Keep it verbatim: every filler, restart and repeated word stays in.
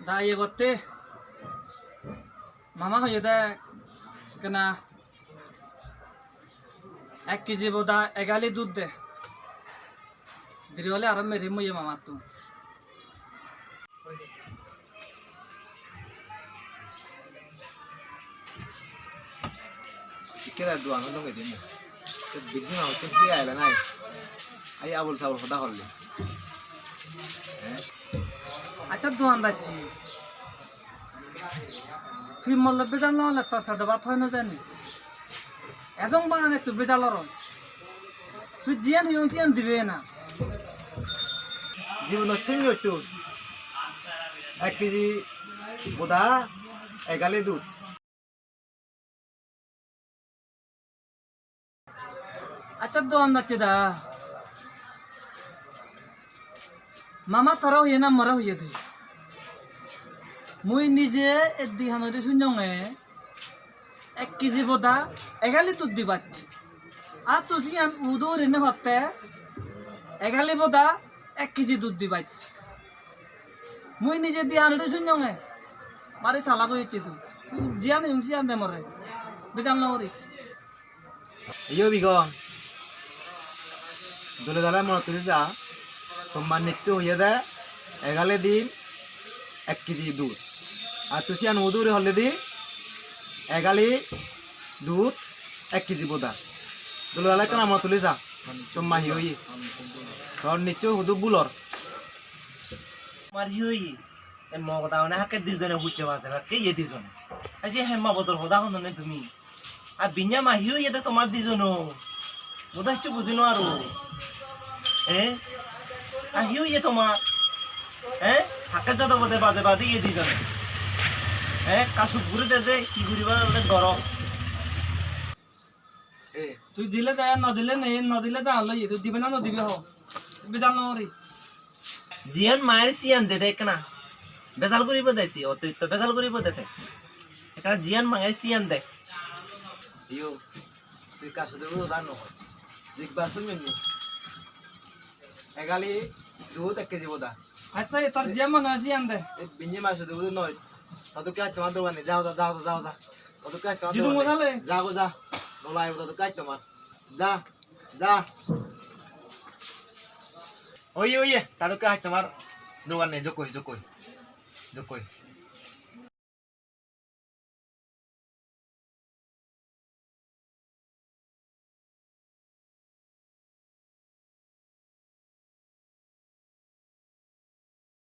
Da iye gotte, mama hoyede ekkena ek kg boda egali dud de. Diri ole aro merim mui mamattun. Ikke da duan holo gedi mo. Te biddi ma hotte hi aile nai. Ai abul sabul hoda holle. Eh? Accha, duandacchi. Tui molle bejal no ole tor pedo bhat hoi no jani. Ejong bangane tui bejal oro. Tui jiyan hiyong siyan dibe na. Jibonot sengge hoyto. Ek kg boda, egali dud. Accha, duandacchi da. Mama tore hoye na more hoye de? Mui nije eddi hanodi sunyonge ek kg boda egali dud dibatte. Ar tui siyan udo gurinei hotte egali boda ek kg dud dibatte. Mui nije di hanodi sunyonge. Bari salak oye tui. Jiyan hiyong siyan de more. Bejal no guri. Iyo bigon. Dole dale monot tuli sa. Tomar niccho hoyede egali din ek kg dud. Ar tui siyan udo guri holle di egali dud ek kg boda. Dole dale ekkena monot tuli sa. Tomar hi oye? Tor niccho hudu bul or. Tomar hi oye? E mogoda one hakke dijone hucche base hakke iye dijone. Ai se hemma bodor hoda honne tumi. Ar binya ma hi oye de tomar dijono? Mui do hissu buji no paro. Eh? Ar hi oye tomar? Eh? Hakke jodo bode baje bade iye dijone. Eh? Kasuk guri de je hi guribar ole goro. Eh. Tui dile de, no dile nei, no dile ja holo iye, tui dibe na no dibe ho. Bejal no guri. Jiyan manger siyan de de ekkena. Bejal guribo de si, otoritto bejal guribo de te. Ekkena jiyan manger siyan de. Iyo, tui ka sudu sudu dan no hoi. Jikba sunni ni. Egali dud ek kg boda. Accha, tor jiyan mone hoi siyan de. E binye ma sudu sudu noi. Tadu ka tomar dogan nei, jao, jao, jao, jao, jao. Tadu ka tomar dogan nei. Jidung mo sale. Jao, jao. Nolai tadu ka tomar. Ja, ja. Oye, oye, tadu ka tomar dogan nei, jokoi, jokoi. Jokoi.